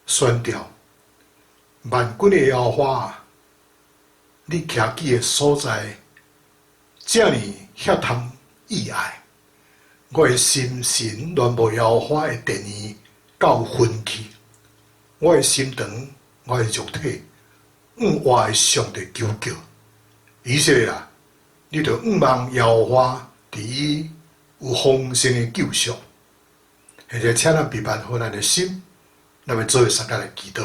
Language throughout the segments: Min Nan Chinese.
宣调，万军的耶和华啊，你徛起的所在，遮尔遐通意爱，我的心神恋慕耶和华的殿院到昏去，我的心肠，我的肉體，向活的上帝求叫。以色列啊，你著向望耶和華，佇伊有豐盛的救贖。現在請咱閉目好咱的心，咱欲做伙相共來祈禱。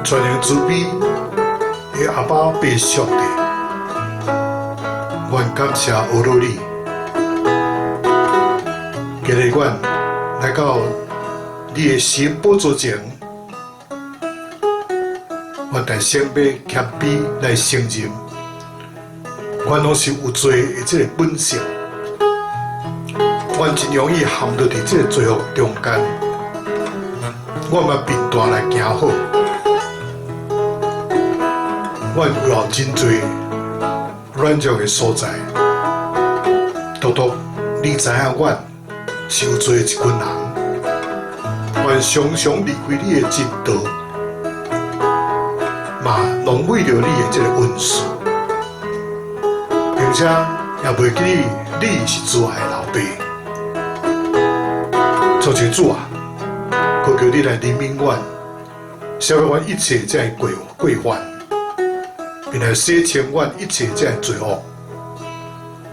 全能慈悲的阿爸父上帝，阮感謝阿羅你，今日阮來到你的施恩寶座前，阮但先欲謙卑來承認，阮攏是有罪的這个本性，阮真容易陷落佇這个罪惡中間，阮嘛貧惰來行好。阮有真濟軟弱的所在，獨獨你知影，阮是有罪的一群人。阮常常離開你的真道，嘛浪費著你的這个恩賜，並且也袂記你你是慈愛的老爸。創世主啊，求求你來憐憫阮，赦免阮一切這个過過犯。並來洗清阮一切這个罪惡，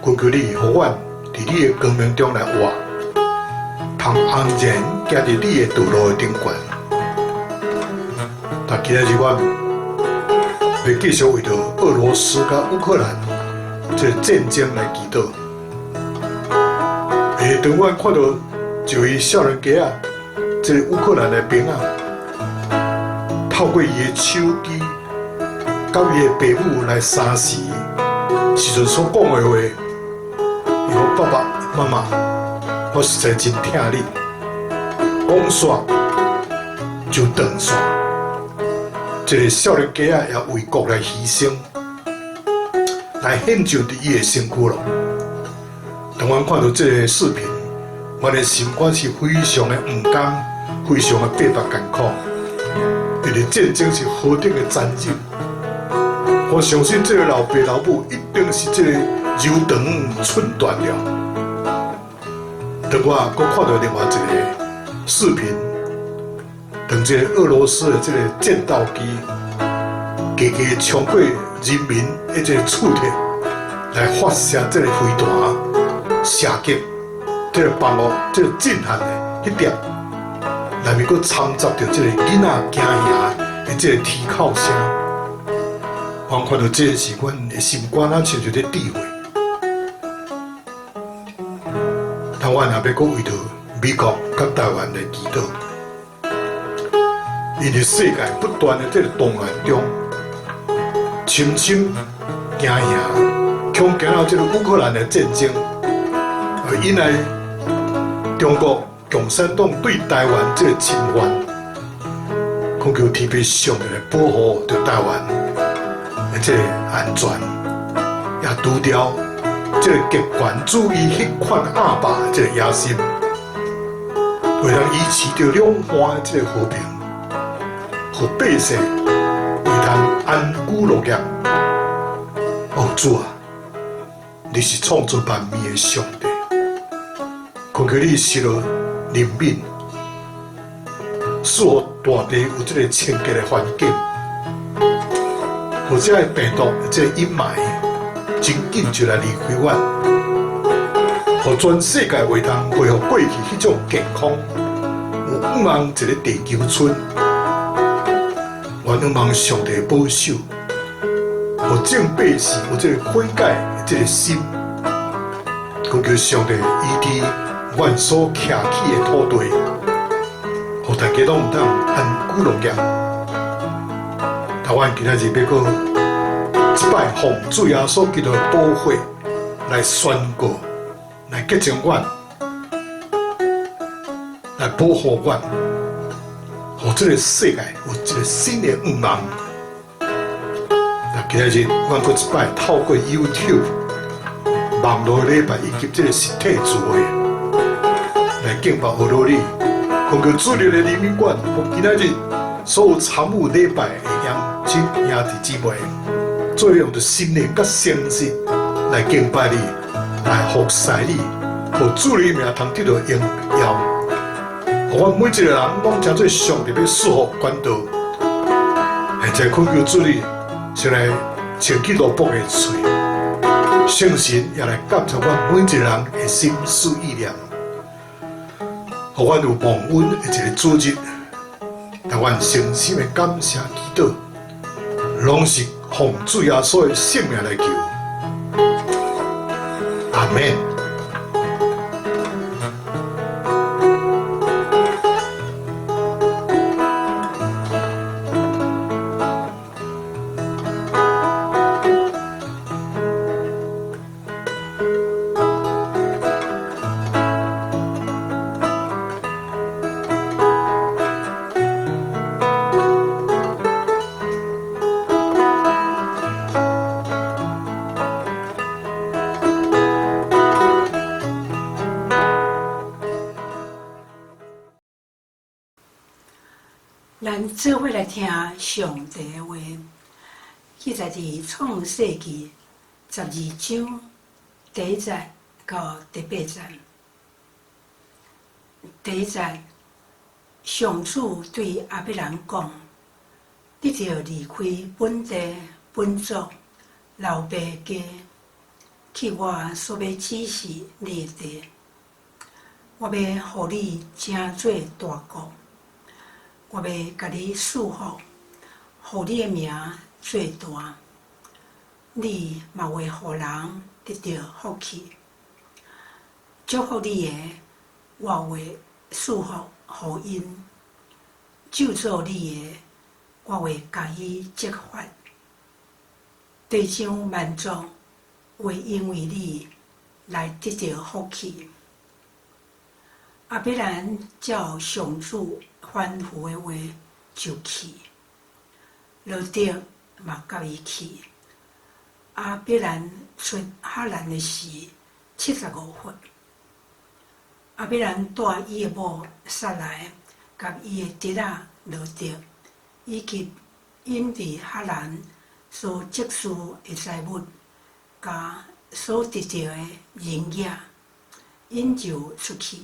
求求你，予阮佇你的光明中來活，通安然行佇你的道路的頂懸。但今仔日阮欲繼續為著俄羅斯佮烏克蘭這个戰爭來祈禱，會當阮看著一位少年家仔，這个烏克蘭的兵仔，透過伊的手機，佮伊的爸母來相視時陣所講的話，伊講爸爸媽媽，我實在真疼恁，講煞就斷線。這个少年家仔也為國來犧牲，來獻上佇伊的身軀囉。當阮看著這个視頻，阮的心肝是非常的毋甘，非常的百般艱苦。因為戰爭是何等的殘忍，我相信這个老爸老母一定是這个柔腸寸斷了。當我閣看著另外一个視頻，當這个俄羅斯的這个戰鬥機，加加衝過人民的這個厝體來發射這个飛彈射擊這个房屋，這个震撼的彼點，內面閣摻雜著這个囡仔驚嚇的這个啼哭聲。我看著這个時，阮的心肝仔親像咧滴血。但阮也欲閣為著美國佮台灣來祈禱，因為世界不斷的這个動亂中，深深驚嚇，恐驚到這个烏克蘭的戰爭，而引來中國共產黨對台灣這个侵犯，懇求天父上帝來保護著台灣的這个安全，也除掉這个極權主義彼款鴨霸的這个野心，為咱維持著兩岸的這个和平，予百姓會通安居樂業。哦，主啊，你是創造萬物的上帝，懇求你施予憐憫，賜予大地有這个清潔的環境，予這个病毒的這个陰霾真緊就來離開阮，予全世界會通恢復過去彼種健康，有向望一个地球村，阮向望上帝保守，予眾百姓有這个悔改的這个心，懇求上帝醫治阮所徛起的土地，予大家攏有當安居樂業。但阮今仔日欲閣一擺奉主耶穌基督的寶血來宣告，來潔淨阮，來保護阮，予這个世界有一个新的向望。那今仔日，阮閣一擺透過 YouTube 網路禮拜以及這个實體聚會來敬拜呵咾你，懇求主日的靈敏館，予今仔日所有參與禮拜的兄弟姊妹，做用著心靈佮誠實來敬拜你，來服侍你，予主的名通得著榮耀。予阮每一個人攏成做上帝欲賜福管道。現在懇求主你，先來清去蘿蔔的喙，聖神也來監察阮每一個人的心思意念，予阮有蒙恩的一个主日，但阮誠心的感謝祈禱，攏是奉主耶穌的聖名來求，阿們。咱做伙來聽上帝的話，記載佇創世記12章第1節到第8節。第1節，上主對亞伯蘭講：你著離開本地本族老爸家，去我所欲指示你的地。我欲予你成做大國。我欲共你賜福，予你的名做大，你嘛會予人得著福氣。祝福你的，我會賜福予𪜶；咒詛你的，我會共伊責罰。地上萬族會因為你來得著福氣。亞伯蘭照上主吩咐的話就去，羅得嘛佮伊去。亞伯蘭出哈蘭的時，75歲。亞伯蘭帶伊的某撒萊，佮伊的侄仔羅得，以及𪜶佇哈蘭所積蓄的財物，佮所得著的人額，𪜶就出去，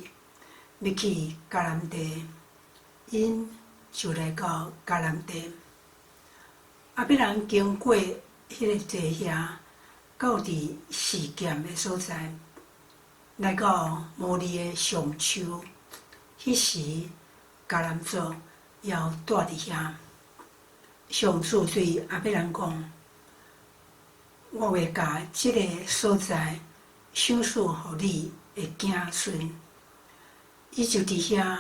欲去迦南地，𪜶就來到迦南地。亞伯蘭經過彼个地遐，到佇示劍的所在，來到摩利的橡樹。彼時迦南族猶蹛佇遐。上主對亞伯蘭講：我會共這个所在賞賜予你的子孫。伊就佇遐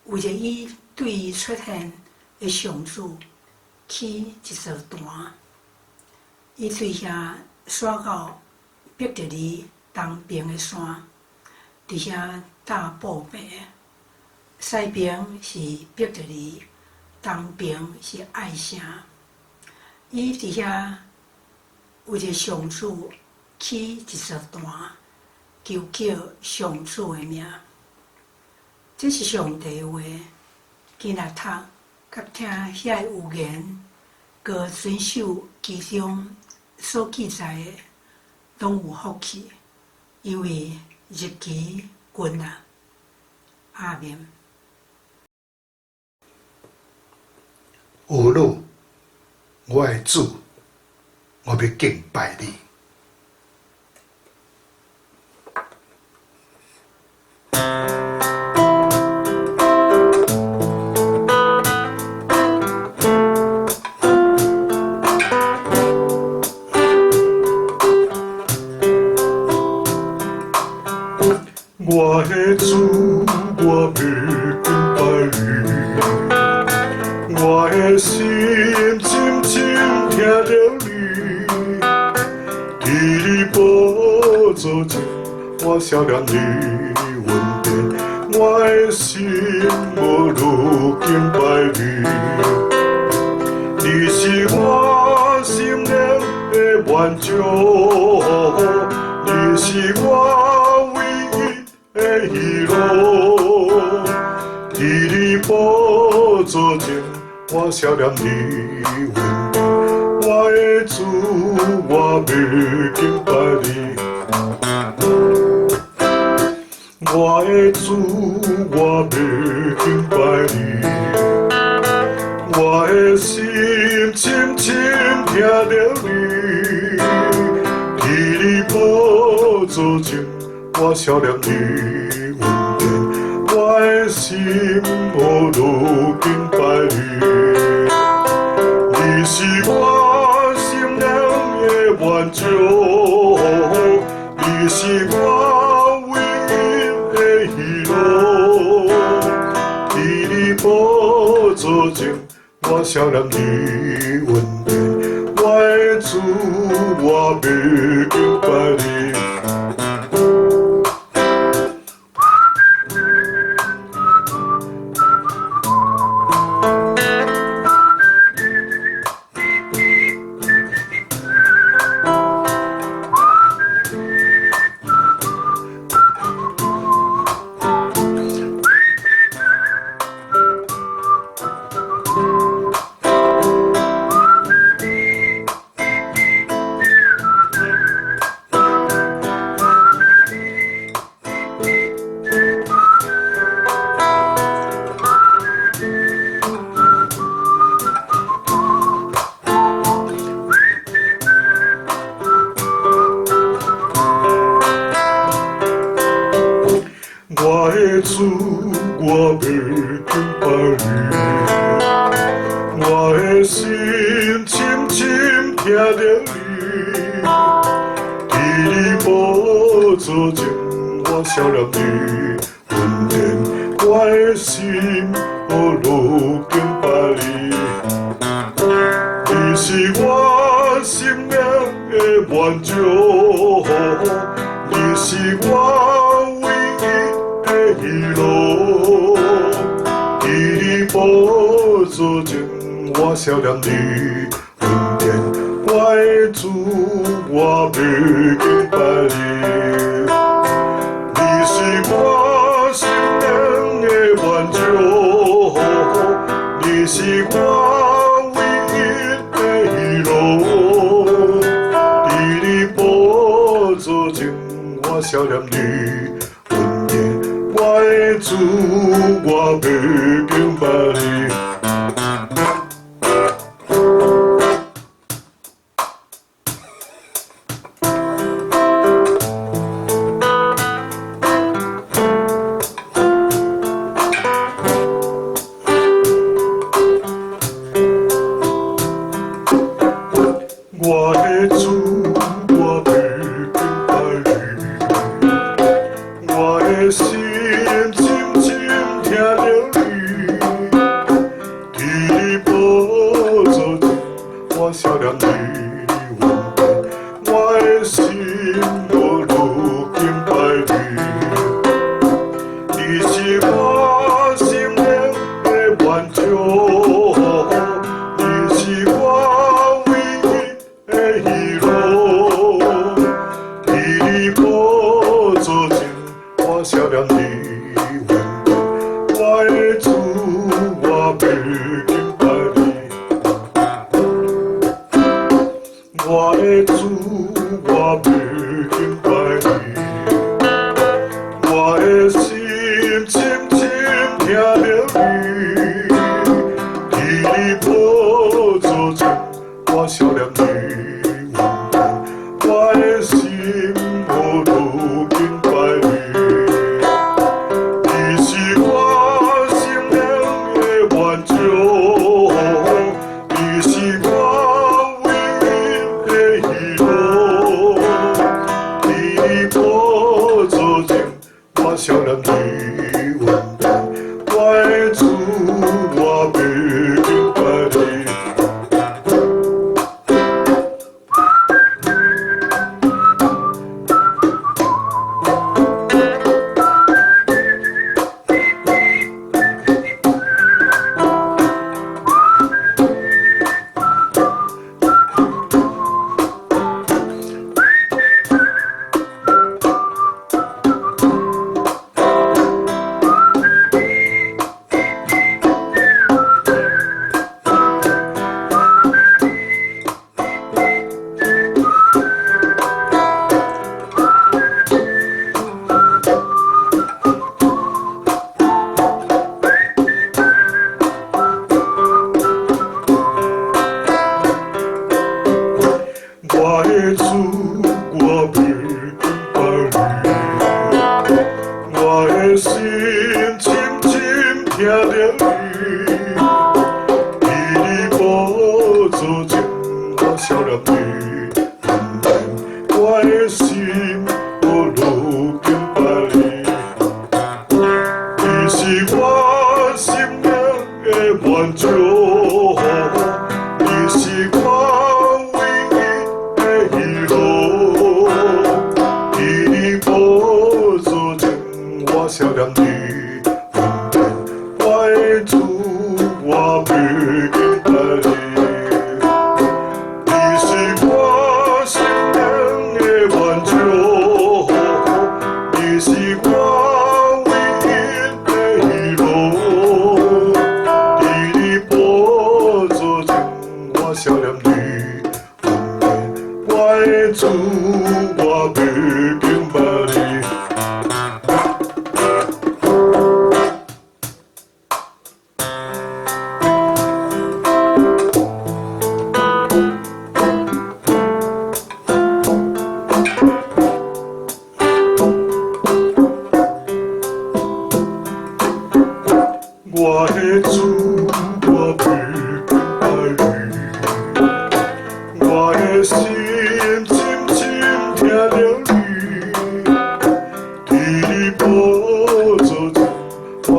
為著伊對伊出現的上主起一座壇。伊對遐徙到伯特利東爿的山，佇遐搭布棚。西爿是伯特利，東爿是愛城。伊佇遐為著上主起一座壇，求叫上主的名。這是上帝的話，今若讀佮聽遐个預言，閣遵守其中所記載的，攏有福氣，因為日期近啊。阿們。呵咾，我的主，我欲敬拜你。我的主，我欲敬拜你，我的心深深疼著你，佇你寶座前，我想念你恩典，我的心無愈敬拜你，你是我心靈的滿足，你是我唯一的喜樂，佇你寶座前，我想念你恩典，我的主，我欲敬拜你。我的主，我欲敬拜你，我的心深深疼著你，佇你寶座前，我想念你恩典，我的心無愈敬拜你。你是我心靈的滿足，你是我唯一的喜樂，佇你寶座前，我想念你恩典，我的主，我欲敬拜你。我的主，我欲敬拜你，我的心深深疼著你，佇你寶座前，我我想念你，恩典我的心，我愈敬拜你。你是我生命的满足，你是我唯一的喜樂。佇你寶座前，我想念你，恩典我的主，我欲敬拜你。你是我生命的滿足，你是我唯一的喜樂。佇你寶座前，我想念你，恩典我的主，我欲敬拜你。我的主，我欲敬拜你，我的心深深疼著你，佇你寶座前，我想念你，我的心我愈敬拜你。你是我生命的满足，你是我唯一的喜樂。佇你寶座前，我想念你，我的主，我欲敬拜你。我的主，我欲敬拜你。我的心深深疼著你，佇你寶座前，我想念你，我的心我愈敬拜你。你是我生命的满足，你是我唯一的喜樂。佇你寶座前，我想念你，我的主，我欲敬拜你。我的主，我欲敬拜你，我的心深深疼著你，佇你寶座前，我想念你，我的心我愈敬拜你。你是我生命的满足，你是我唯一的喜樂。佇你寶座前，我想念你，我的主，我欲敬拜你。你是我生命的滿足，你是我唯一的喜樂。佇你寶座前，我想念你，我的主，我欲敬拜你。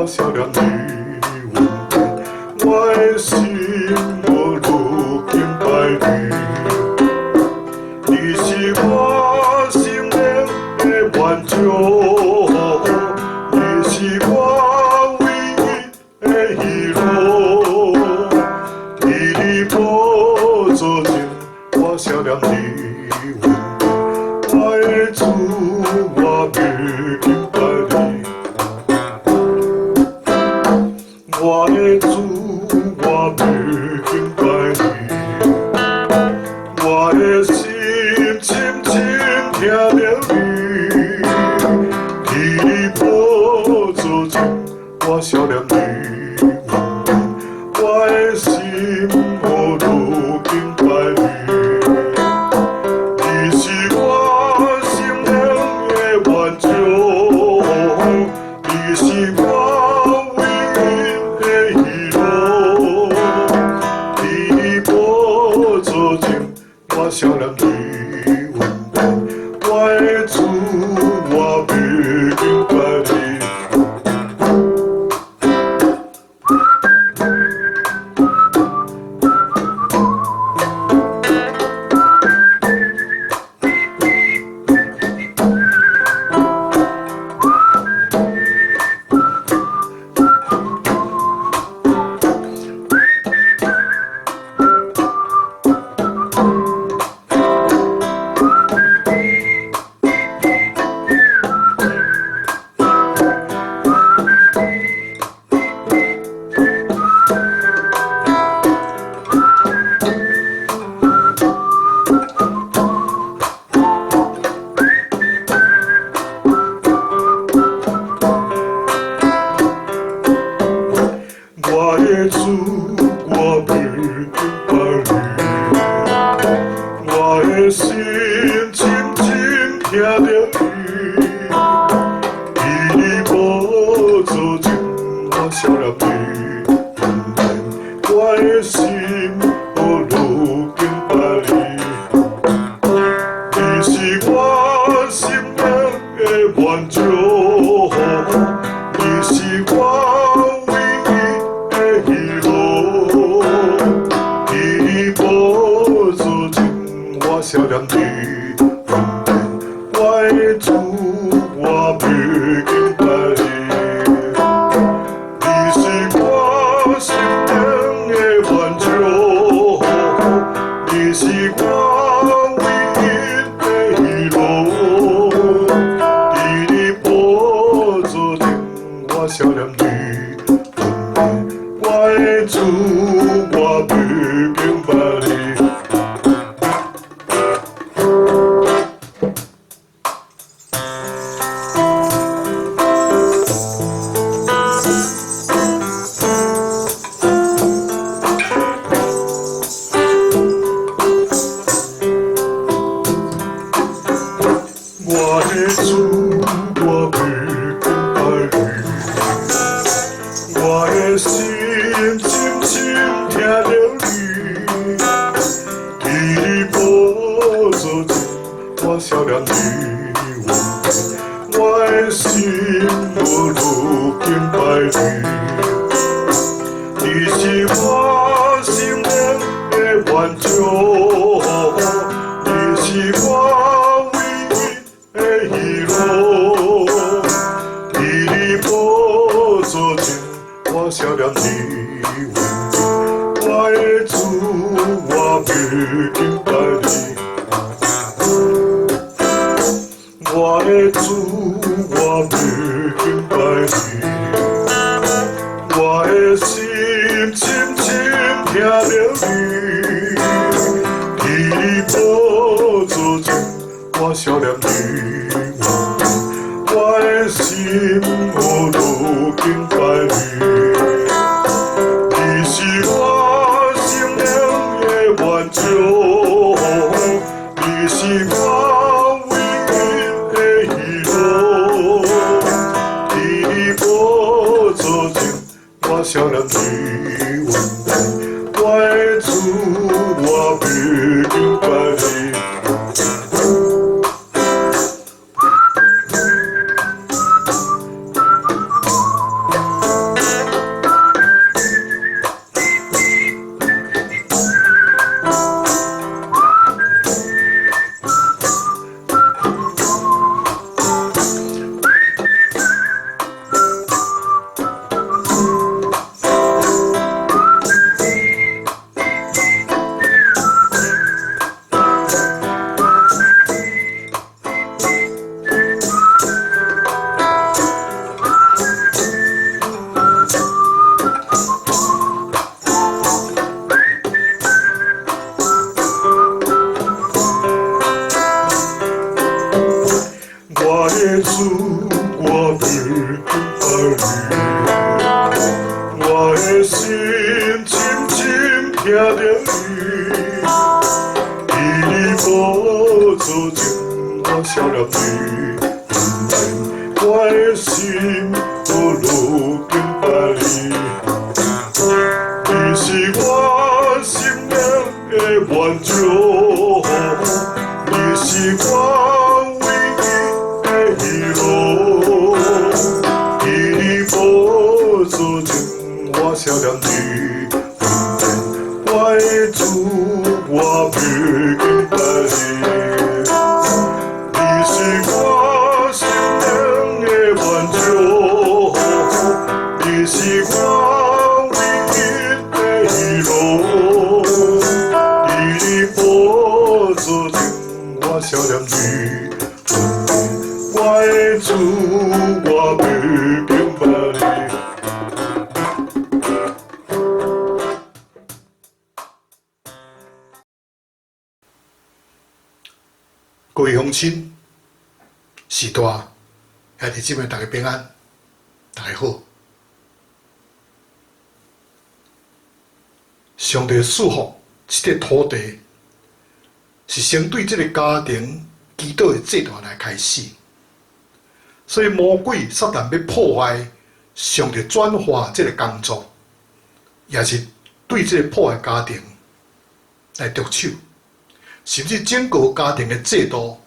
少年你恩典，我的心愈敬拜你。你是我心靈的援助，你是我唯一的喜樂。佇你寶座前，我少年你恩典，我的主，我欲敬拜你。我的主，我欲敬拜你。我的心深深疼著你，佇你寶座前，我少年你恩典，我的心愈敬拜你。你是我心靈的援助，你是我唯一的喜樂。佇你寶座前，我少年你恩典，我的主，我欲敬拜你。我的主，我欲敬拜你。我的心深深疼著你，佇你寶座前，我少年你恩典，我的心愈敬拜你。你是我心靈的援助，你是我唯一的喜樂。佇你寶座前，我少年你恩典，我的主，我欲敬拜你。你是我心靈的援助，你是我唯一的喜樂。佇你寶座前，我少年你恩典，我的主，我欲敬拜你。我的主，我欲敬拜你。我的心深深疼著你，佇你寶座前，我少年你恩典，我的心愈敬拜你。你是我心靈的援助，你是我唯一的喜樂。佇你寶座前，我少年你恩典，我的主，我欲敬拜你。我的主，我欲敬拜你。我的心深深疼著你，佇你寶座前，我少年你恩典，我的心愈敬拜你。你是我心靈的援助，你是我唯一的喜樂。佇你寶座前，我少年你恩典，我的主，我欲敬拜你。我欲敬拜你。我的心深深疼著你，伫你宝座前我想念你，我的心无路敬拜你。你是我心灵的满足，你是我唯一的喜乐。伫你宝座前我想念你，我的主，我欲敬拜你。你是我心灵的满足，你是我唯一的喜乐。伫你宝座前我想念你，我的主，我欲敬拜你。各位乡亲、序大、兄弟姊妹，大家平安，大家好。上帝赐福這塊土地，是先對這个家庭祈禱的祭壇來開始。所以魔鬼撒旦欲破壞上帝轉化這个工作，也是對這个破壞家庭來著手。甚至整個家庭的制度，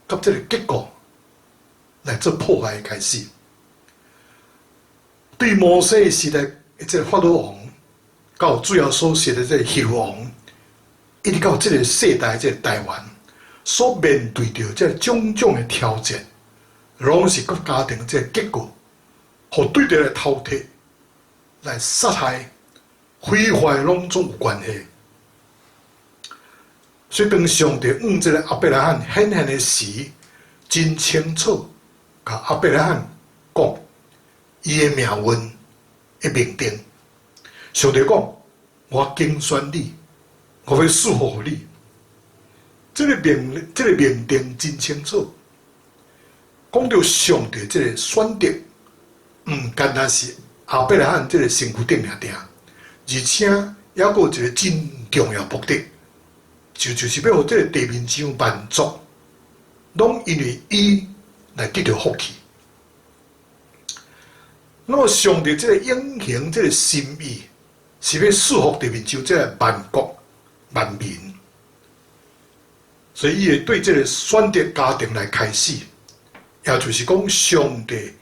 佮這个結構來做破壞的開始。對摩西時代的這个法老王，到主耶穌時代這个希律王，一直到這个世代這个台灣，所面對著這種種的挑戰，攏是佮家庭這个結構，予對著來偷提、來殺害、毀壞，攏總有關係。所以當上帝向這个亞伯拉罕顯現的時，真清楚，共亞伯拉罕講伊的命運的命定。上帝講：我揀選你，我欲賜福予你。這个命定真清楚，講著上帝這个選擇，毋單單是亞伯拉罕這个身軀頂爾爾，而且猶閣有一个真重要目的。就是欲予這个地面上萬族，攏因為伊來得著福氣。那麼上帝這个永恆這个心意，是欲賜福地面上這个萬國萬民。所以伊會對這个選擇家庭來開始，也就是講，上帝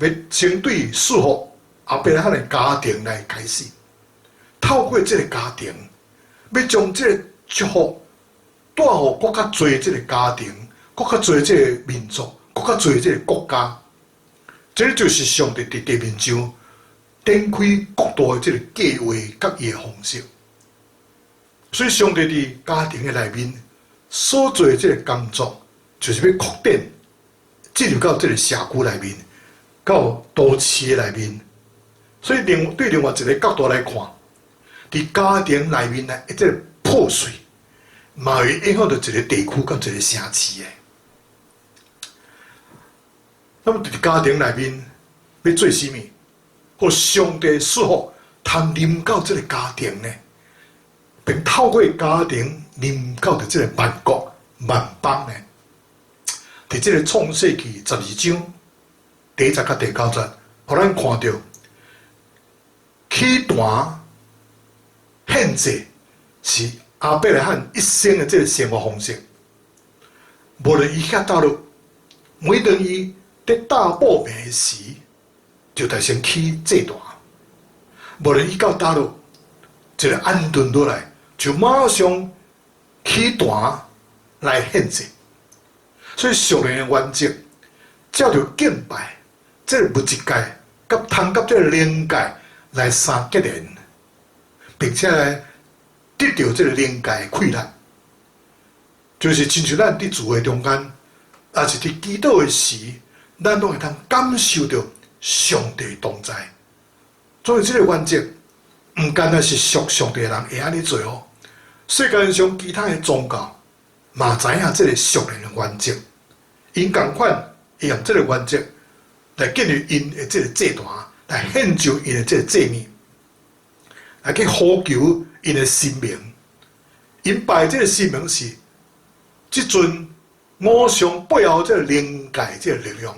欲先對賜福亞伯拉罕的家庭來開始，透過這个家庭，欲將這个祝福帶予閣較濟這个家庭，閣較濟這个民族，閣較濟這个國家。這个就是上帝佇地面上展開國度的這个計劃佮伊的方式。所以，上帝佇家庭的內面所做的這个工作，就是欲擴展進入到這个社區內面，到都市的內面。所以，對另外一个角度來看，佇家庭內面的這个破碎，嘛會影響著一个地區佮一个城市的。那麼佇家庭內面欲做啥物？予上帝賜福，通臨到這个家庭呢？並透過家庭臨到著這个萬國萬邦呢？佇這个創世記12章第1節佮第9節，予咱看著起壇獻祭是亞伯拉罕一生的這个生活方式。無論伊佇佗落，每當伊佇搭布棚時，就得先起祭壇。無論伊到佗落，一个安頓落來，就馬上起壇來獻祭。所以屬靈的原則，照著敬拜，這个物質界佮通佮這个靈界來相結連，並且來得著這个靈界的快樂，就是親像咱佇聚會中間，抑是佇祈禱的時，咱攏會通感受著上帝同在。所以這个原則，毋干焦是屬上帝的人會按呢做哦。世間上其他的宗教嘛知影這个屬靈的原則，𪜶仝款會用這个原則來進入𪜶的這个祭壇，來獻上𪜶的這个祭物，來去呼求𪜶的神明。𪜶拜這个神明是這尊偶像背後這个靈界這个力量。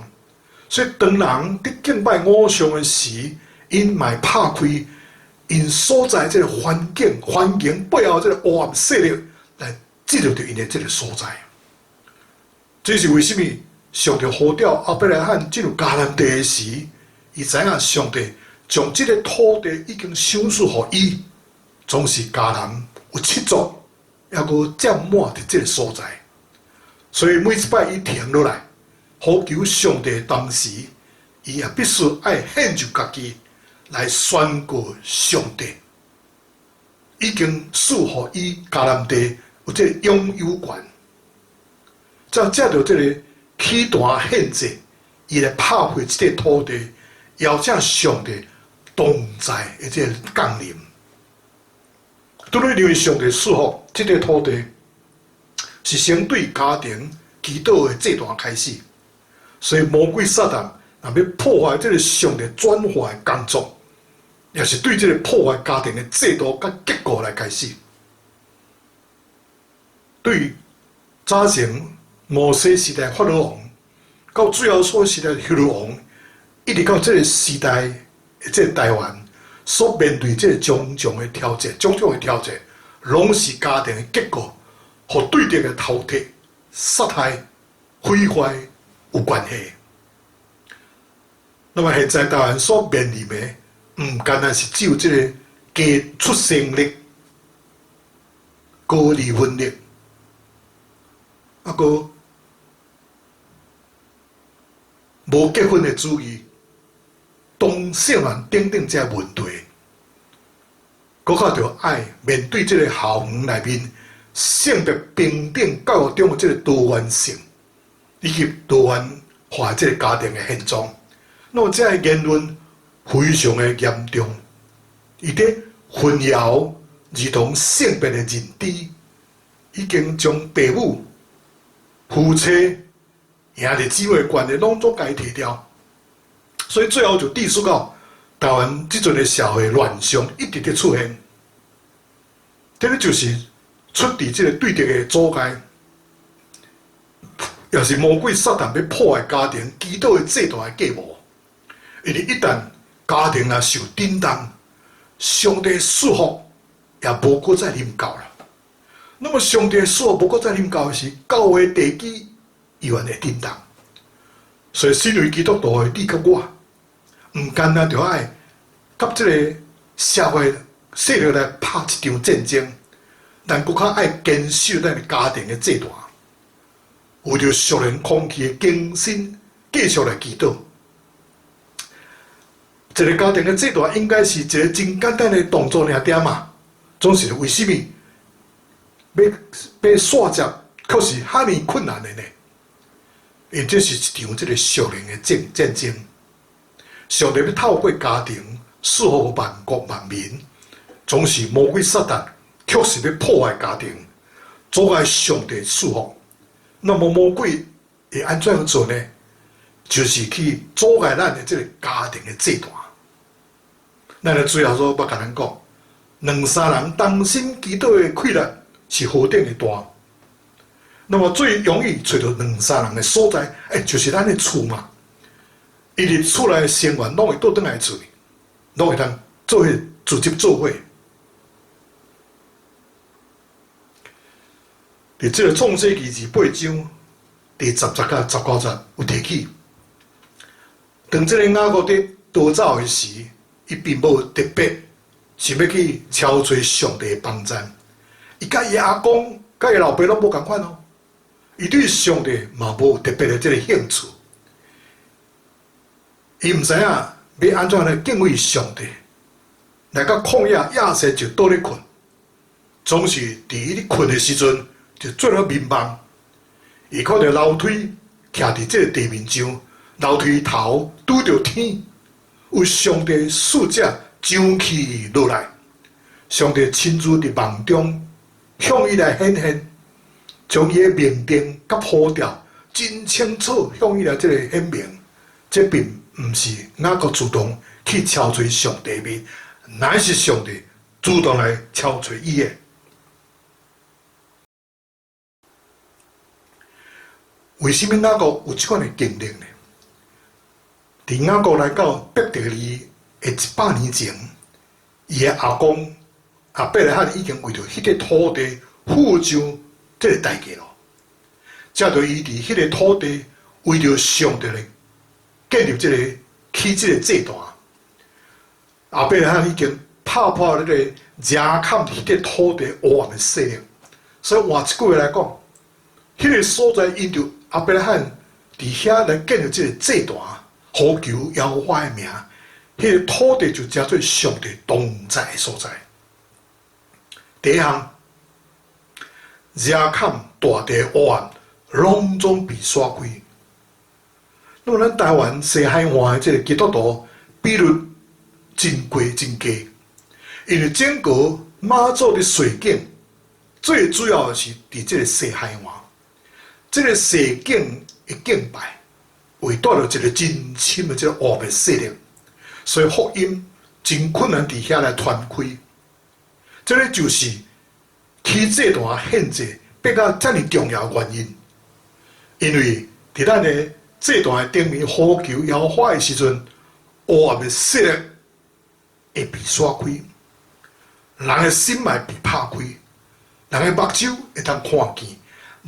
所以當人佇敬拜偶像的時，𪜶嘛會拍開𪜶所在這个環境，環境背後這个黑暗勢力來進入著𪜶的這个所在。這是為啥物？上帝呼召亞伯拉罕進入迦南地的時，伊知影上帝將這个土地已經賞賜予伊，總是迦南有七族猶閣佔滿佇這个所在，所以每一擺伊停落來呼求上帝的當時，伊也必須愛獻上家己來宣告上帝已經賜予伊迦南地有這个擁有權。才藉著這个起壇獻祭，伊來拍破這塊土地，邀請上帝同在的這个降臨。拄咧認為上帝賜福這塊土地，是先對家庭祈禱的祭壇開始。所以魔鬼撒旦若欲破壞這个上帝轉化的工作，也是對這个破壞家庭的制度佮結構來開始。對早前摩西時代法老王，到最後所時代希律王，一直到這个時代的這个台灣所面對這个種種的挑戰，種種的挑戰，攏是家庭的結構予對敵的偷竊、殺害、毀壞有關係。那麼現在台灣所面臨的，毋干焦是只有這个低出生率、高離婚率，啊，閣無結婚的子女、同性戀等等這個問題，閣較著愛面對這个校園內面性別平等教育中的這个多元性，以及多元化這个家庭的現狀。那麼這个言論非常的嚴重，伊佇混淆兒童性別的認知，已經將父母、夫妻、兄弟姊妹的關係攏總共伊提掉，所以最後就致使到台灣這陣的社會亂象一直佇出現。這个就是出佇這个對敵的阻礙，也是魔鬼撒旦欲破壞家庭祈禱的最大的計謀。因為一旦家庭若受震動，上帝賜福也無閣再臨到啦。那麼上帝賜福無閣再臨到的時，教會地基依然會震動。所以，身為基督徒的你佮我，毋干焦著愛佮這个社會勢力來拍一場戰爭，咱閣較愛堅守咱的家庭的祭壇，為著屬靈空氣的更新，繼續來祈禱。一个家庭的祭壇應該是一个真簡單的動作爾爾嘛，總是為啥物欲欲煞接，卻是遐爾困難的呢？因為這是一場這个屬靈的戰戰爭，上帝欲透過家庭賜福萬國萬民，總是魔鬼撒旦卻是欲破壞家庭，阻礙上帝賜福。那麼魔鬼會按怎樣做呢？就是去阻礙咱的這个家庭的祭壇。咱的主耶穌捌共咱講，兩三人同心祈禱的氣力是何等的大。那麼最容易揣著兩三人的所在，欸，就是咱的厝嘛。因為厝內的成員攏會倒轉來厝，攏會當做伙組織做伙。佇這个創世記二八章第十節佮十九節有提起，當這个雅各佇逃走的時，伊並無特別想欲去敲揣上帝的幫贊，伊佮伊阿公、佮伊老爸攏無仝款哦。伊對上帝嘛無特別的這个興趣，伊毋知影欲按怎來敬畏上帝。來到曠野，夜深就倒咧睏，總是佇伊咧睏的時陣，就做了眠夢。伊看著樓梯徛佇這个地面上，樓梯頭拄著天，有上帝使者上去落來，上帝親自佇夢中向伊來顯現，將伊的命定佮呼召真清楚向伊來這个顯明。這並毋是雅各主動去敲揣上帝面，乃是上帝主動來敲揣伊的。為什物雅各有這款的經歷呢？佇雅各來到伯特利的100年前，伊的阿公亞伯拉罕已經為著彼個土地付上這個代價囉。藉著伊佇彼個土地為著上帝來建立這個起這個祭壇，亞伯拉罕已經拍破這個遮蓋彼個土地黑暗的勢力。所以換一句話來講，彼個所在因著亞伯拉罕佇遐來建立這個祭壇，呼求耶和華的名，彼個土地就成做上帝同在的所在。第一項，遮蓋大地黑暗，攏總被徙開。那麼咱台灣西海岸的這個基督徒比率真高真低，因為整個媽祖的水景最主要的是佇這個西海岸，這個西景的敬拜會帶來一個真深的這個黑暗勢力，所以福音真困難佇遐來傳開。這個就是起祭壇獻祭變甲遮爾重要的原因，因為佇咱的祭壇的頂面呼求耶和華的時陣，黑暗的勢力會被徙開，人的心嘛會被拍開，人的目睭會當看見，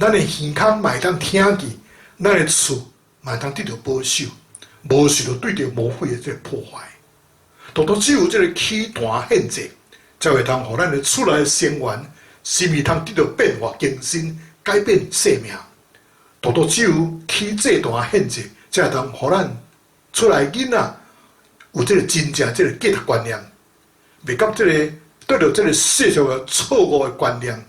咱的耳孔嘛會當聽見，咱的厝嘛會當得著保守，無受著對著魔鬼的這個破壞。獨獨只有這個起壇獻祭，才會通予咱的厝內成員心意通得著變化更新，改變生命。獨獨只有起祭壇獻祭，才會通予咱厝內囡仔有這個真正這個價值觀念，袂佮這個對著這個世俗的錯誤的觀念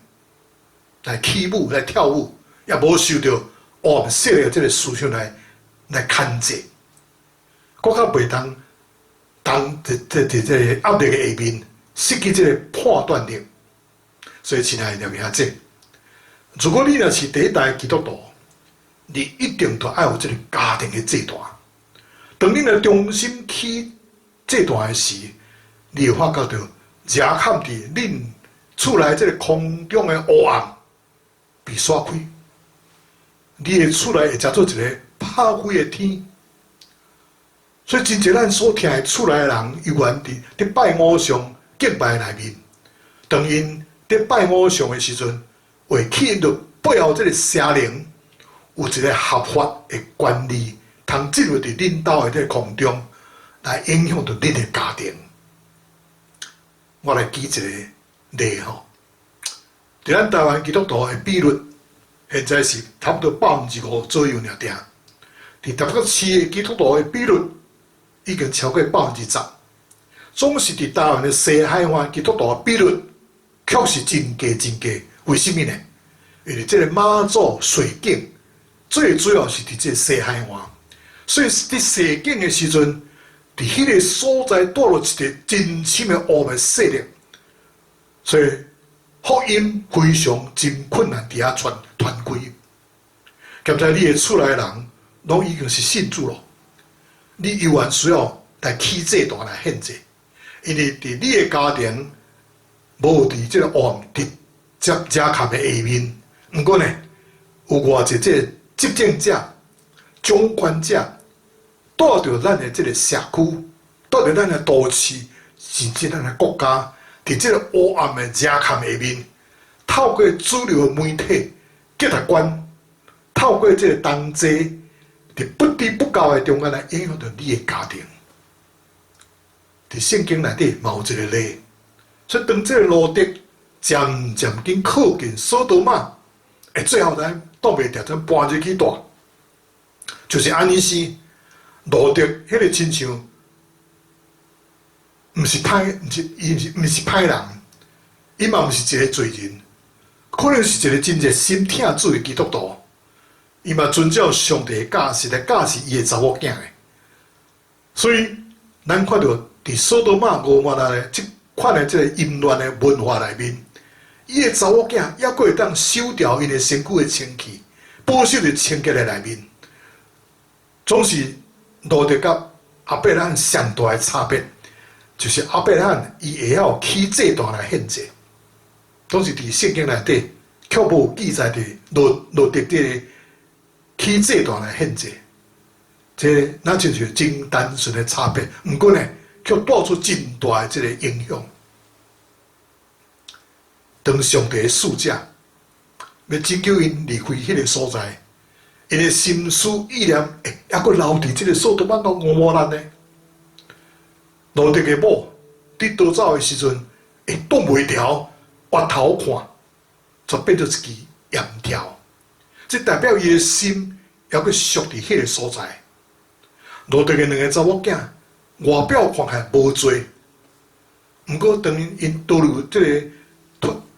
來起舞來跳舞，也無受著黑暗勢力的這個思想來來牽制，閣較袂當當佇佇佇這個壓力的下面失去這個判斷力。所以，親愛的兄弟，如果你若是第一代基督徒，你一定都愛有這個家庭的祭壇。當你若重新起祭壇的時，你會發覺著遮蓋佇恁厝內這個空中的黑暗被徙開，你的厝內會成做一個拍開的天。所以，真濟咱所聽的厝內的人，猶原佇佇拜偶像敬拜內面，當𪜶佇拜偶像的時陣，會吸引著背後這個邪靈有一個合法的權利，通進入佇恁兜的這個空中，來影響著恁的家庭。我來舉一個例吼，佇咱台灣基督徒的比率，現在是差不多5%左右爾爾。佇台北市的基督徒的比率已經超過10%，總是佇台灣的西海岸基督徒的比率卻是真低真低。為什麼呢？因為這個媽祖水景最主要是佇這個西海岸，所以佇踅境的時陣，佇彼個所在帶落一個真深的黑暗勢力，所以福音非常真困難佇遐傳傳開。現在你的厝內人攏已經是信主咯，你猶原需要來起祭壇來獻祭，因為佇你的家庭無佇這個黑暗直接遮蓋的下面，毋過呢，有偌濟這個執政者、掌權者，帶著咱的這個社區，帶著咱的都市，甚至咱的國家，佇這個黑暗的遮蓋下面，透過主流的媒體、價值觀，透過這個同齊，佇不知不覺的中間來影響著你的家庭。佇聖經內底嘛有一個例，所以當這個羅得漸漸緊靠近所多瑪，欸，最後咱擋袂牢，咱搬入去蹛，就是按呢生。羅得彼個親像，毋是歹，毋是伊毋是毋是歹人，伊嘛毋是一個罪人，可能是一個真熱心疼主的基督徒，伊嘛遵照上帝的教示來教示伊的查某囝的。所以，咱看著佇所多瑪蛾摩拉的這款的這個淫亂的文化內面，伊的查某囝猶閣會當守牢𪜶的身軀的清氣，保守佇清潔的內面，總是。羅得佮亞伯拉罕上大的差別，就是亞伯拉罕伊會曉起祭壇來獻祭。當時佇聖經內底，卻無記載佇羅得這个起祭壇來獻祭。這若親像真單純的差別，毋過呢，卻帶出真大的這个影響。當上帝的使者欲拯救𪜶離開彼个所在，𪜶的心思意念會猶閣留佇這个索多瑪佮蛾摩拉呢？羅得的某佇逃走的時陣，會擋袂牢，回頭看，就變做一支鹽條。這代表伊的心猶閣屬佇彼个所在。羅得的兩个查某囝外表看起來無罪，毋過當𪜶逃入這个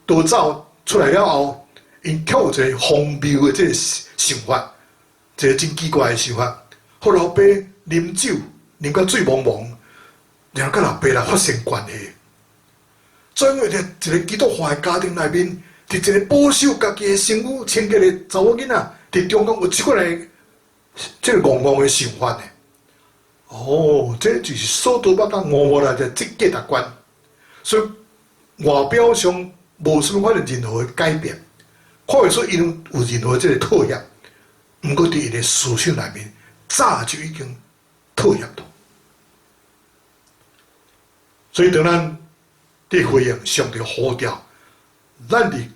逃走出來了後，𪜶卻有一个荒謬的這个想法，一个真奇怪的想法。予老爸啉酒，啉甲醉茫茫，然後佮老爸來發生關係。怎會佇一个基督化的家庭內面，佇一個保守家己的身軀清潔的查某囡仔，佇中間有這款的這个戇戇的想法呢？哦，這就是索多瑪佮蛾摩拉的這價值觀，所以外表上無啥物款的任何的改變，看袂出𪜶有任何這个妥協。毋過佇𪜶的思想內面，早就已經妥協了。所以當咱佇回應上帝呼召，咱佇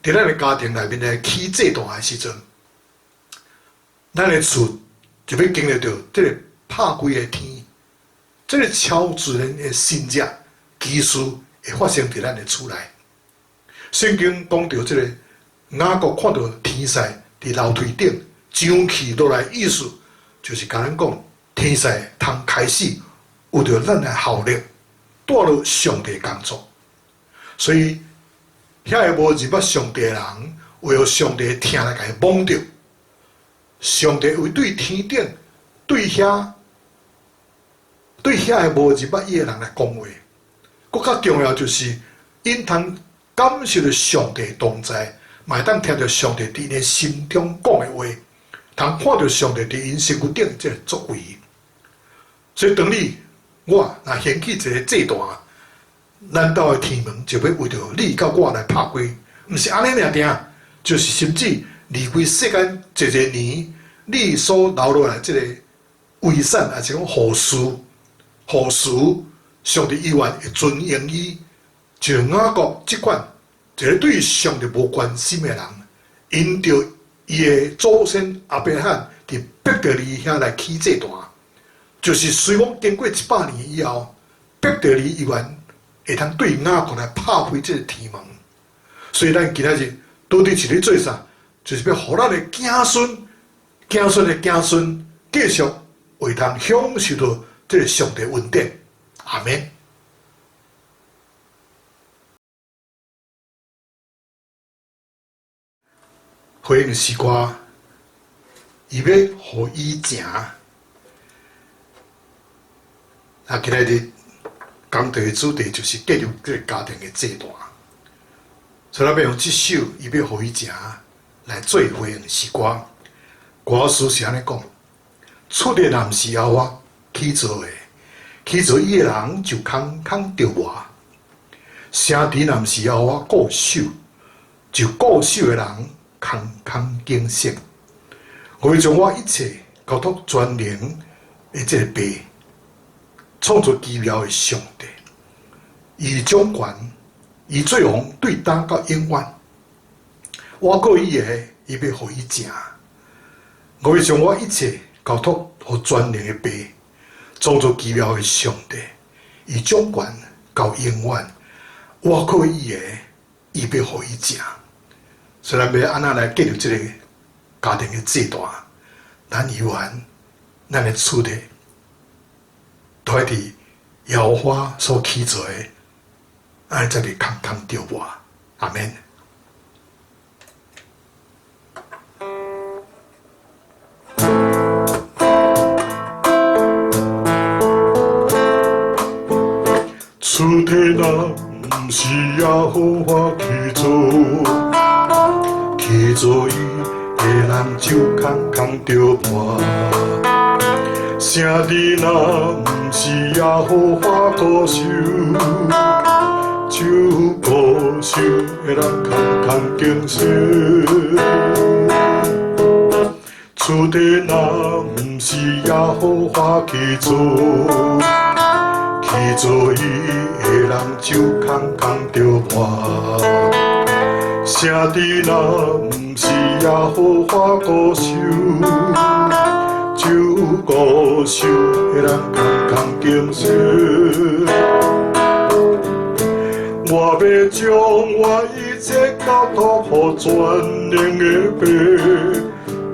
咱的家庭內面來起祭壇的時陣，咱的厝就欲經歷著這个拍開的天，這个超自然的神蹟奇事會發生佇咱的厝內。聖經講著這个雅各看著天使佇樓梯頂上去落來，意思就是共咱講，天使通開始為著咱來效力，帶落上帝工作。所以遐个無認捌上帝的人，會予上帝的疼來共伊摸著。上帝會對天頂對遐個無認捌伊的人來講話。閣較重要就是，𪜶通感受著上帝同在，嘛會當聽著上帝佇𪜶的心中講的話，通看著上帝佇𪜶身軀頂這个作為。所以當你我若掀起一个祭壇，咱兜的天門就欲為著你佮我來拍開，毋是按呢爾爾，就是甚至離開世間濟濟年，你所留落來這个遺產，抑是講後嗣，後嗣，上帝依然會尊榮伊。就像雅各這款一个對上帝無關心的人，因著伊的祖先亞伯拉罕佇伯特利遐來起祭壇，就是雖講經過100年以後，伯特利依然會通對雅各來拍開這个天門。所以咱今仔日到底是咧做啥？就是欲予咱的子孫、子孫的子孫繼續會通享受著這个上帝恩典。阿們。回應詩歌，伊欲予伊成。啊，今仔日講題的主題就是建立這个家庭的祭壇。所以咱欲用這首《伊欲予伊成》來做回應詩歌。歌詞是按呢講：厝內若毋是耶和華起造的，起造伊的人就空空著磨；城池若毋是耶和華固守，就固守的人空空警醒。我欲將我一切交託全能的這个父，創造奇妙的上帝，伊掌權，伊做王對今到永遠。我靠伊的，伊欲予伊成。我欲將我一切交託予全能的父，創造奇妙的上帝，伊掌權到永遠。我靠伊的，伊欲予伊成。所以咱欲按怎來建立這个家庭的祭壇？咱猶原咱的厝內，都愛佇耶和華所起造的，按呢才袂空空著磨。阿們。厝內若毋是耶和華起造，起造伊的人就空空著磨。城聖殿若毋是耶和華顧守，守顧守的人空空經手。厝地若毋是耶和華起造，起造伊的人手空空著磨。聖殿若毋是耶和華顧守，守顧守的人空空經手。我欲將我一切交託予全能的父，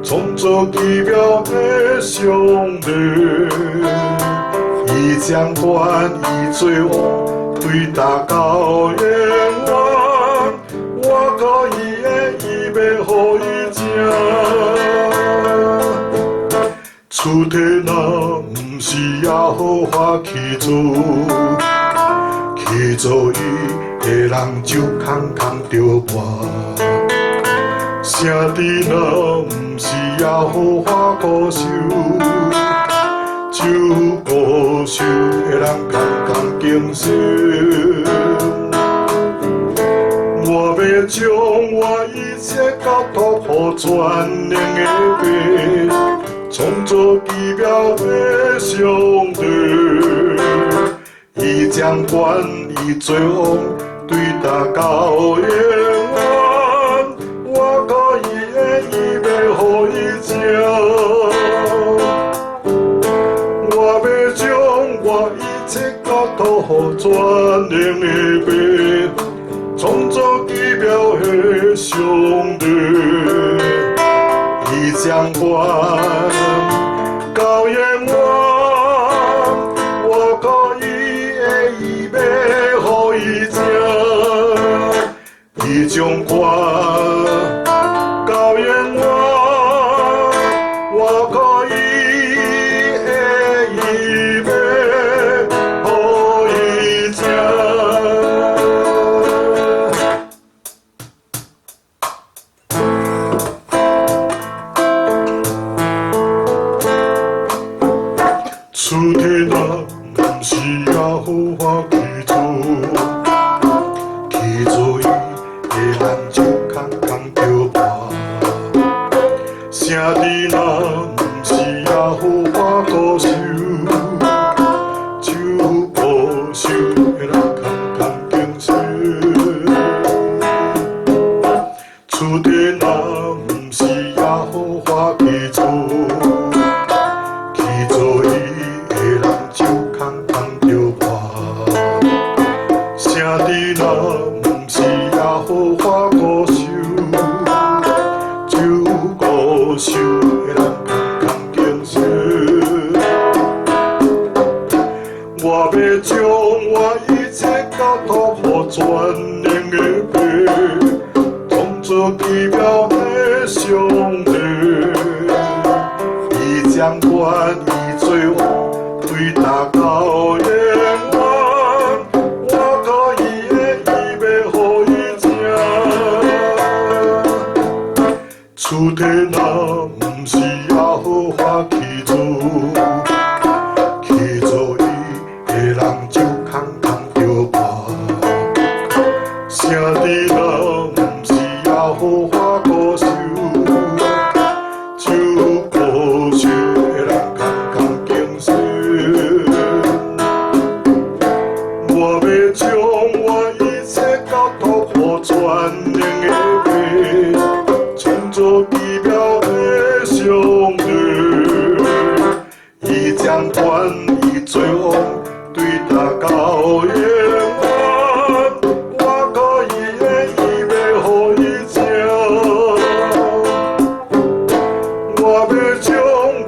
創造奇妙的上帝。伊掌權，伊做王，對達到永遠。我靠伊的，伊欲予伊食。厝體若毋是耶和華起造，起造伊的人手空空著磨。聖殿若毋是耶和華顧守，守顧守的人空空經手。我欲將我一切交託予全能的父，創造奇妙的上帝。伊掌權，伊做王，對達到永遠。我靠伊的，伊欲予伊食。我欲將我一切交託予全能的父，創造奇妙的上帝。伊掌權到永遠，我靠伊的，伊欲予伊食。伊掌權到永遠，我靠伊的，伊欲予伊食。厝體若毋是耶和華起造，起造伊的人手空空著磨。聖殿若毋是耶和華顧守，守顧守的人空空經手。厝體若毋是耶和華起造，起造伊的人手空空著磨。聖殿若毋是耶和華顧守，守顧守的人空空經手。我欲將我一切交託予全能的父，創造奇妙的上帝。伊掌權，伊做王，對達到永遠。我靠伊的，伊欲予伊食。厝體若毋是耶和華起造，起造伊的人手空空著磨。聖殿若毋是耶和華顧守，守顧守的人空空經手。我欲將我一切交託予全能的父，創造奇妙的上帝。伊掌權，伊做王，對達到永遠。我靠伊的，伊欲予伊食。我欲將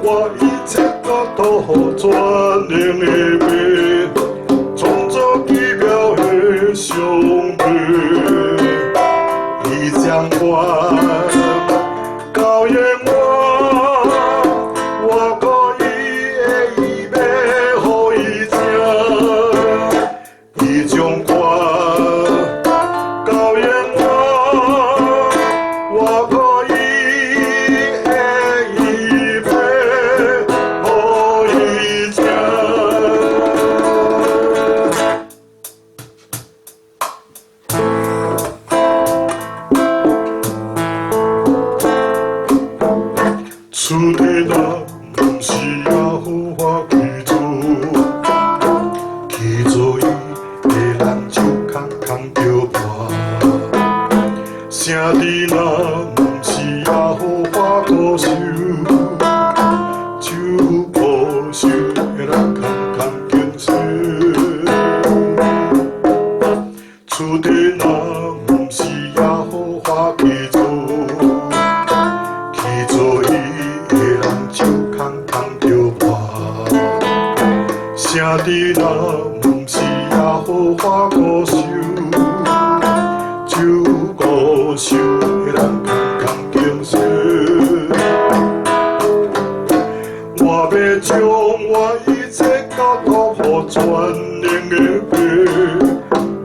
我一切交託予全能的父，創造奇妙的上帝。伊掌權到永遠，我靠伊的，伊欲予伊食。伊掌權到永遠，我靠伊的，伊欲予伊聖智若毋是耶和華顧守，守顧守的人空空經生。我欲將我一切交託予全能的父，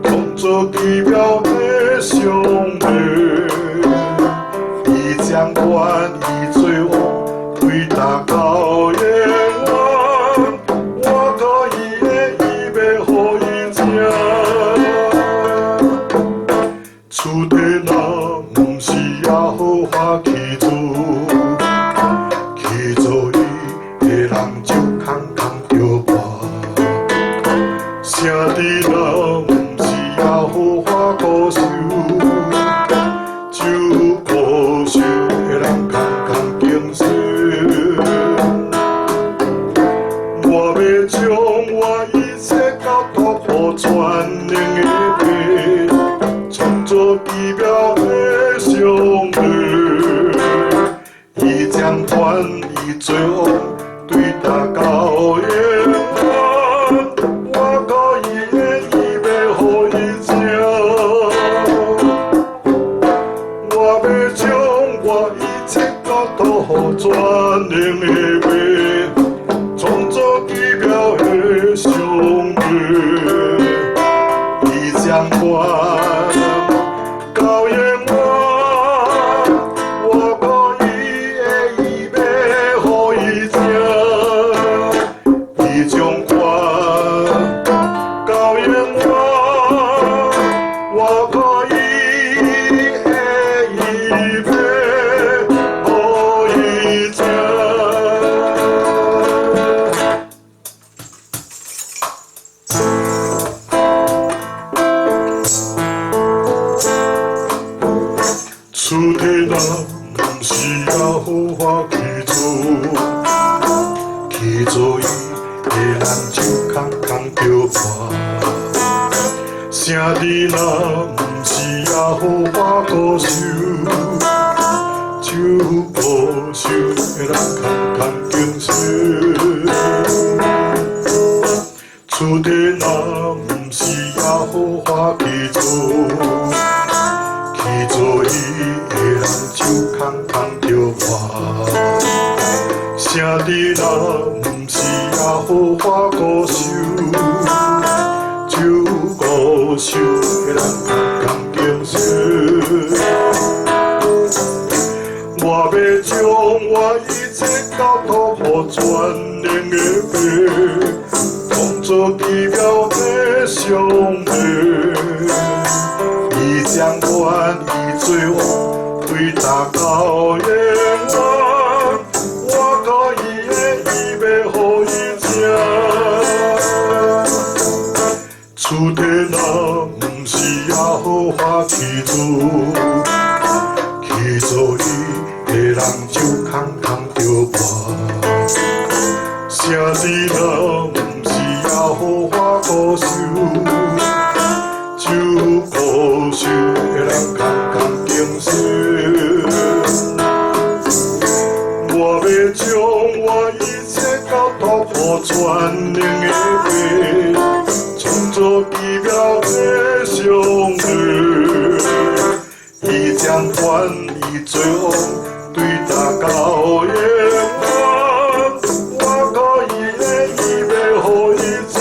創造奇妙的上帝。伊掌權，伊做王，對達到永遠。我靠伊的，伊欲予伊食。厝地若毋是耶和華起造，起造伊的人就空空著活。聖智若毋是耶和華顧守，守顧守的人空空經生。我欲將我一切交託予全能的父，創造奇妙的上帝。伊掌權，伊做王，對達到永遠。我靠伊的，伊欲予伊食。我欲將我一切交託予全能的父，創造奇妙的上帝。伊掌權到永遠，我靠伊的，伊欲予伊食。伊掌權到永遠，我靠伊的，伊欲予伊食。厝地若毋是耶和華起造，起造伊的人就空空著活。聖智若毋是耶和華顧守，守顧守的人空空經生。厝地若毋是耶和華起造，起造伊的人就空空著活。聖智若毋是耶和華顧守，守顧守的人空空經生。我欲將我一切交託予全能的父，創造奇妙的上帝。伊掌權，伊做王，對達到永遠。我靠伊的，伊欲予伊食。厝地若毋是耶和華起造，起造伊的人就空空著活。聖智若毋是耶和華顧守，守顧守的人空空經生。我欲將我一切交託予全能的父，創造奇妙的上帝。伊掌權，伊做王，對達到永遠。我靠伊的，伊欲予伊食。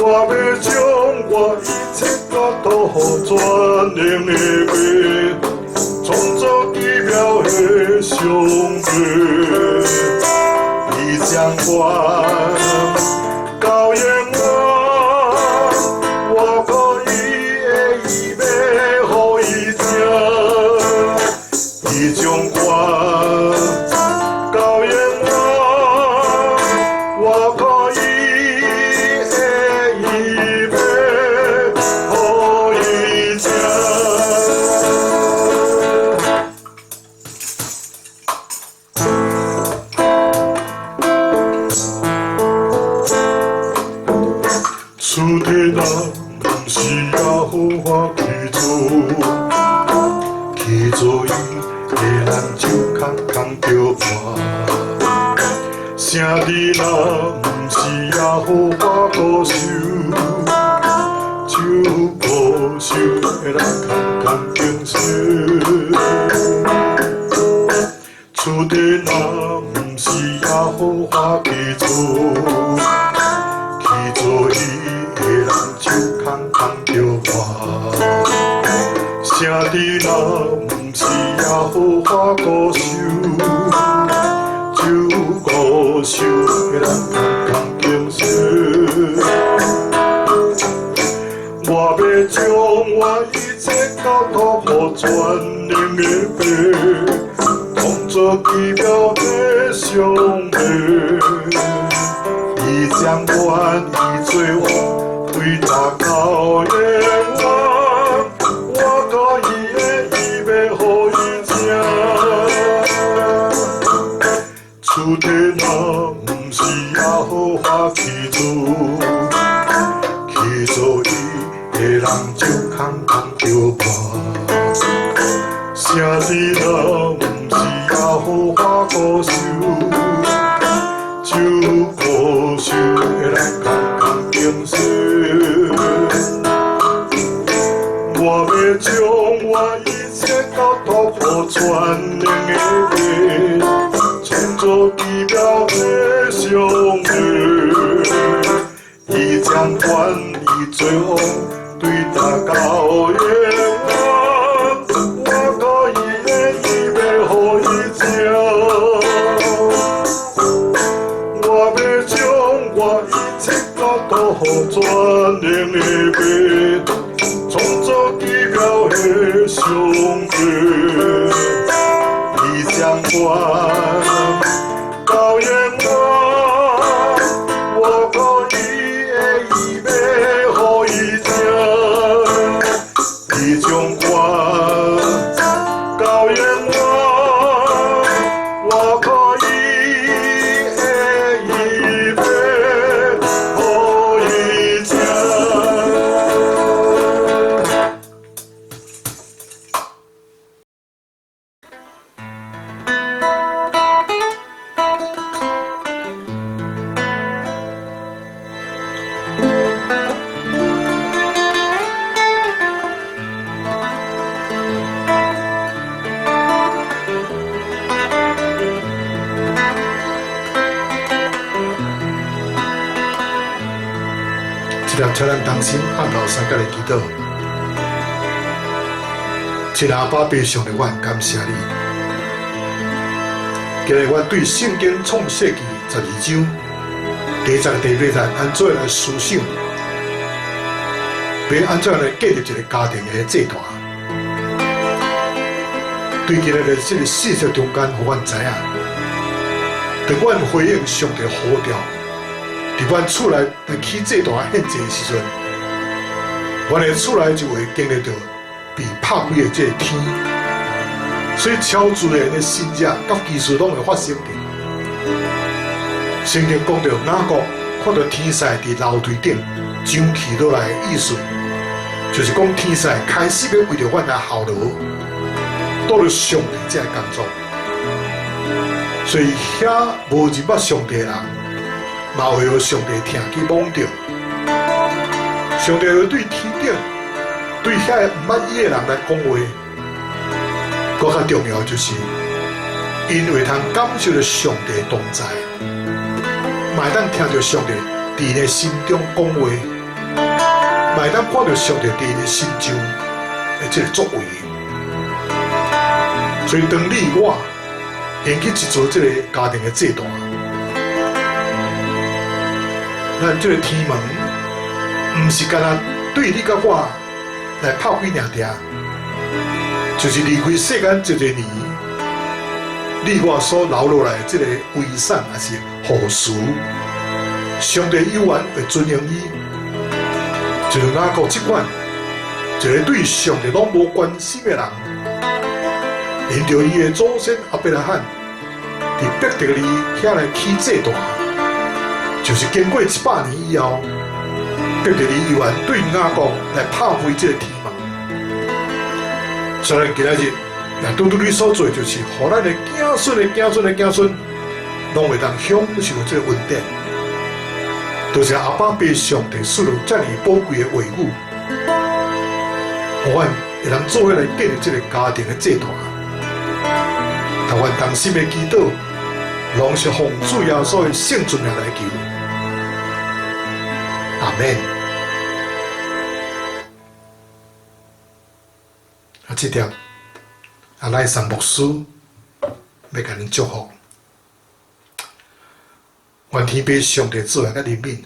我欲將我一切交託予全能的父，創造奇妙的上帝。伊掌權到永遠，我靠伊的，伊欲予伊食。伊掌權到永遠，我靠伊的，伊欲予伊食。城鎮若毋是耶和華保守，就保守的人空空經手。厝地若毋是耶和華起造，起造伊的人手空空著活。城鎮若毋是耶和華保守，就保守的人空空經手。我欲將我一切交託予全能的父，創造奇妙的上帝。伊掌管，伊做王，對大到永遠。我靠伊的，伊欲予伊食。厝地若毋是耶和華起造，起造伊的人手空空著活。城鎮若毋是耶和華保守，就保守的人空空經手。我欲將我一切交託予全能的父，創造奇妙的上帝。伊掌管，伊做王，對大到永遠。我靠伊的，伊欲予伊食。我欲將我一切交託予全能的父，創造奇妙的上帝。伊掌管到永遠，我靠伊的，伊欲予伊食。伊掌管到永遠，我靠伊的，伊欲予伊食。這粒請咱同心按頭相佮來祈禱。親愛阿爸父上帝，我感謝你。今日我對聖經創世記12章第10、第八節，按怎來思想，欲按怎來建立一個家庭的祭壇。對今日的這個信息中間，予阮知影，當阮回應上帝呼召，佇阮厝內來起祭壇獻祭的時陣，阮的厝內就會經歷著被拍開的這個天，所以超自然的神蹟佮奇事攏會發生佇。聖經講著雅各看著天使佇樓梯頂上去落來的意思，就是講天使開始欲為著阮來效勞，倒入上帝這个工作。所以遐無認捌上帝的人，嘛會予上帝疼去摸著。上帝會對天頂、對遐个毋捌伊的人來講話。閣較重要就是，𪜶會通感受著上帝的同在，嘛會當聽著上帝佇𪜶的心中講話，嘛會當看著上帝佇𪜶的身上的這个作為。所以當你我掀起一座這个家庭的祭壇，咱這个天門，毋是干焦對你佮我來拍開爾爾，就是離開世間這濟年，你我所留落來這个遺產抑是後嗣，上帝猶原會尊榮伊。就像雅各這款，一个對上帝攏無關心的人，因著伊的祖先亞伯拉罕佇伯特利遐來起祭壇，就是經過100年以後，伯特利猶原對雅各來拍開這個天門。所以今仔日也拄拄你所做，就是予咱的子孫的子孫的子孫，攏會當享受這個恩典。多謝阿爸父上帝賜予遮爾寶貴的話語，予阮會當做伙來建立這個家庭的祭壇。但願同心的祈禱，攏是奉主耶穌的聖尊名來求。阿們。啊，這帖啊，來桑牧師欲共恁祝福。願天父上帝慈愛佮憐憫，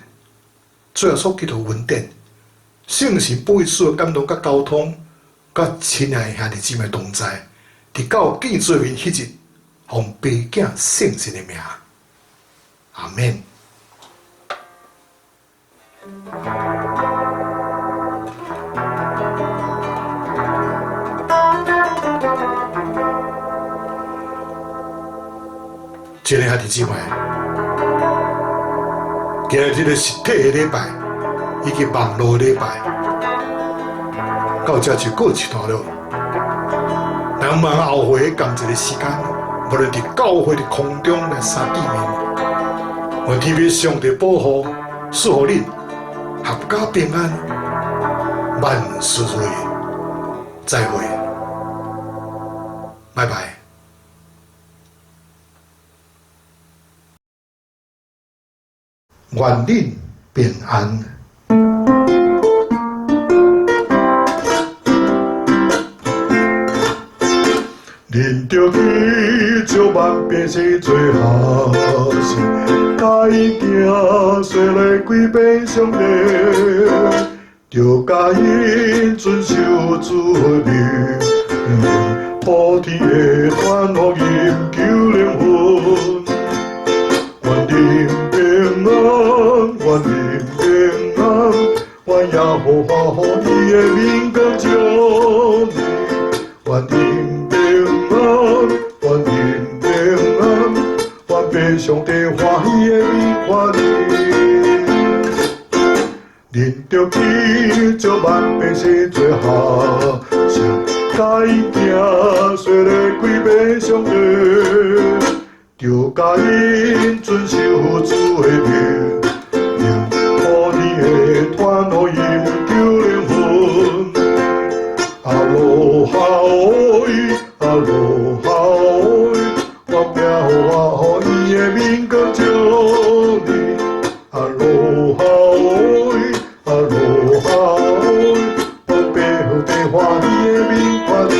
主耶穌基督恩典，聖神保惠師的感動佮交通，佮親愛的兄弟姊妹同在，直到見主面彼日，奉父子聖神的名，阿們。親愛的兄弟姊妹，今日這个實體的禮拜以及網路的禮拜，到這就告一段落。咱往後回仝一个時間，無論佇教會佇空中來相見面，願天父上帝保護，賜予恁闔家平安，萬事如意。再會，拜拜。願恁平安。恁著去招萬百姓做學生，教𪜶行洗禮歸變上帝，著教𪜶遵守主的命令，普天的傳福音救靈魂。願恁平安，願恁平安，願耶和華予伊的面光照你，願恁平安，願恁平安，願父上帝歡喜的面看你。恁著去招萬百姓做學生，教𪜶行洗禮歸變上帝，著教𪜶遵守主的命令，普天的傳福音救靈魂。阿羅哈喂，阿羅哈喂，願耶和華予伊的面光照你。阿羅哈喂，阿羅哈喂，願父上帝歡喜的面看你。